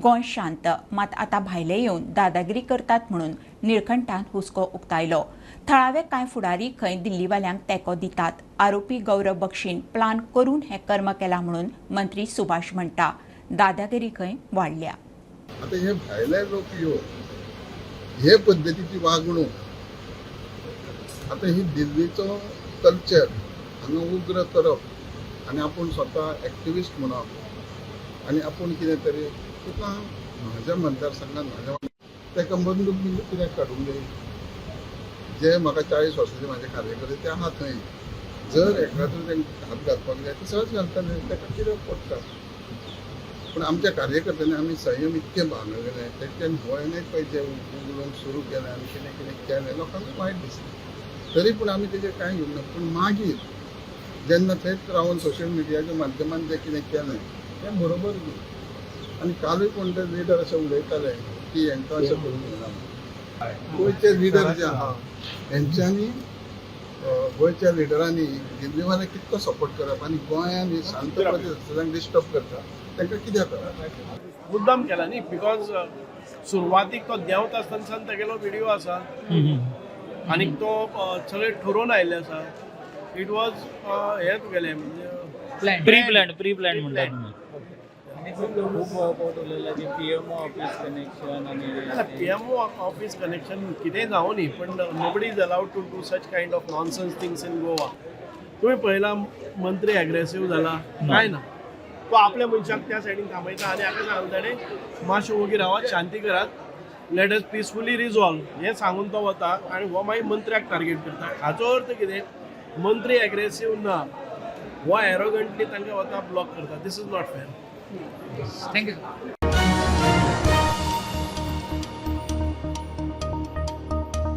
गोंय शांत, मात आतां भायले येवन दादागिरी करतात म्हणून निळकंठान हुस्को उक्तायलो. थळावे कांय फुडारी खंय दिल्लीवाल्यांक तेंको दितात. आरोपी गौरव बक्षीन प्लान करून हें कर्म केलां म्हणून मंत्री सुभाष म्हणटा. दादागिरी खंय वाडल्या. आता हे भायले लोक येवन हे पद्दतीची वागणूक, आता ही दिल्लीचो कल्चर हांगा उग्र करप आनी आपूण स्वता एक्टिविस्ट म्हणप आनी आपूण कितें तरी तुका म्हाज्या मतदारसंघात म्हाज्या ताका बंदूक बिंदूक कित्याक काडूंक जाय? जे म्हाका 40 वर्साचे म्हाजे कार्यकर्ते ते आहा थंय. जर एकादो तांकां हात घालपाक जाय ते सहज घालतले, ताका कित्याक पडटा? पूण आमच्या कार्यकर्त्यांनी आमी संयम इतकें बाळगलें. तेच्यान होय पळय जे उलोवंक सुरू केलें आनी कितें कितें केलें, लोकांक वायट दिसलें. तरी पूण आमी तेजेर कांय घेवंक ना. पूण मागीर जेन्ना थंयच रावन सोशल मिडियाच्या माध्यमान जें कितें केलें तें बरोबर न्ही. आनी कालूय कोण ते लिडर अशें उलयताले की हांकां अशें करूंक जायना. गोंयचे लिडर जे आहा हेंच्यांनी, गोंयच्या लिडरांनी दिल्लीवाले कितको सपोर्ट करप आनी गोंयान ही शांत प्रदेश डिस्टर्ब करता, तांकां कित्याक करप? मुद्दाम केला न्ही, because सुरवातीक तो देंवता आसतना तेगेलो व्हिडिओ आसा आनी तो सगळें ठरोवन आयिल्लें आसा. It was हें तुगेलें म्हणजे प्री प्लॅन, प्री प्लॅन म्हणटा तुम्ही. आणि खूप पावट उलयला की पीएमओ ऑफिस कनेक्शन आणि पीएमओ ऑफिस कनेक्शन कितेंय जावं न्ही, पण nobody is allowed to do such kind of nonsense things in Goa. तुमी पळयला, मंत्री एग्रेसीव जाला काय ना? तो आपल्या मनशाक त्या सायडीन थांबयता आनी हाका सांगता ताणें, मातशें ओगी रावात, शांती करात, let us peacefully resolve, हें सांगून तो वता आनी हो मागीर मंत्र्याक टार्गेट करता. हाचो अर्थ कितें? मंत्री एग्रेसीव ना, हो एरोगंटली तांकां वता, ब्लॉक करता. This is not fair. Thank you.